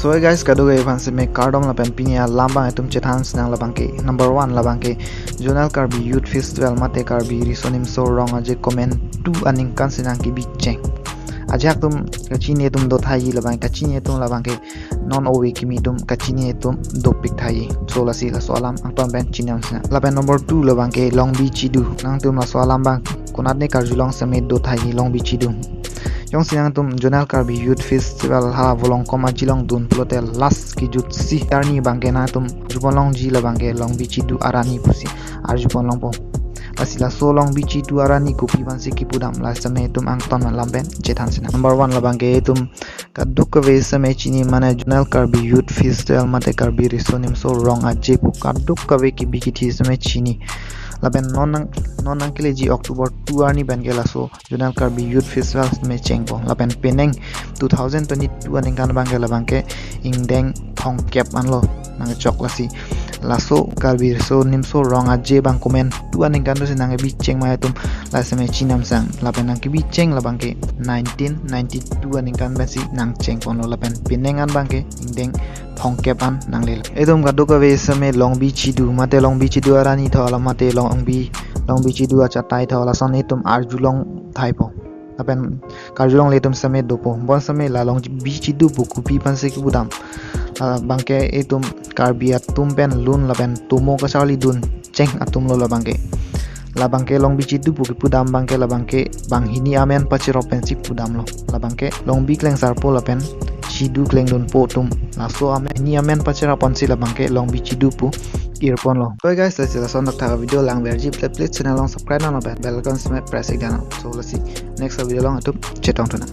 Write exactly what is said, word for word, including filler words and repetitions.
So guys, kadokave aphan seme kardom lapen pini alam abang itum chethan sinang labang ke. Number one labang ke Zonal Karbi Youth Festival mate Karbi Riso Nimso Rong Aje komantu aningkan si nangkebicheng. Ajahak atum kachini atum do thaiji labang, kachini atum labang ke non ove kimi atum kachini atum dopik thaiji. So lasi laso alam angton pen chinam sinang. Lapen number two labang ke Longbi Chidu. Nangtum laso alam abang konatne karjulong seme do thaiji Longbi Chidu. Jongsi nangtum Zonal Karbi Youth Festival ha Volongkom ajilong dun pulote last kejutsi arni abang ke nangtum arjupon longji labang ke Longbi Chidu arni pusi arjupon longpo. Lasi laso Longbi Chidu arni kopi aphansi kipudam la seme itum angton alam pen chethan sinang. Number one labang ke itum kadokave seme chini mane Zonal Karbi Youth Festival mate Karbi Riso Nimso Rong Aje pu kadokave kebi kethe seme chini. Lapen non nang non nangkeleji October two arni pen ke laso Zonal Karbi Youth Festival seme chengpo. Lapen penang two thousand twenty-two aningkan abang ke labang ke ingdeng thomkep anlo nangchok lasi. Laso Karbi Riso Nimso Rong Aje abang komantu aningkan dosi nangkebicheng ma itum la seme chinam sinang. Lapen nangkebicheng labang ke nineteen ninety-two aningkan pensi nangchengponlo lapen penang an abang ke ingdeng thomkep an nanglelo. Itum kadokave seme Longbi Chidu mate Longbi Chidu arni tho la mate Longbi Longbi Chidu achatai tho lason itum arjulong thaipo. Lapen karjulongle itum seme dopo. Bon seme la Longbi Chidu pu kopi aphansi kipudam. Labang ke itum Karbi atum pen lun lapen tomo kacharli dun cheng atumlo labang ke. Labang ke Longbi Chidu pu kipudam abang ke labang ke banghini amen pacherop pensi pudamlo. Labang ke Longbi klengsarpo lapen Chidu klengdunpo atum. Laso amen hini amen pacherap ponsi labang ke Longbi Chidu pu irponlo. So guys, lasi lason thakthak video langverji, please channel along subscribe nang lapen bell icon seme press ik dano. So lasi next video along itum chetongthu nang.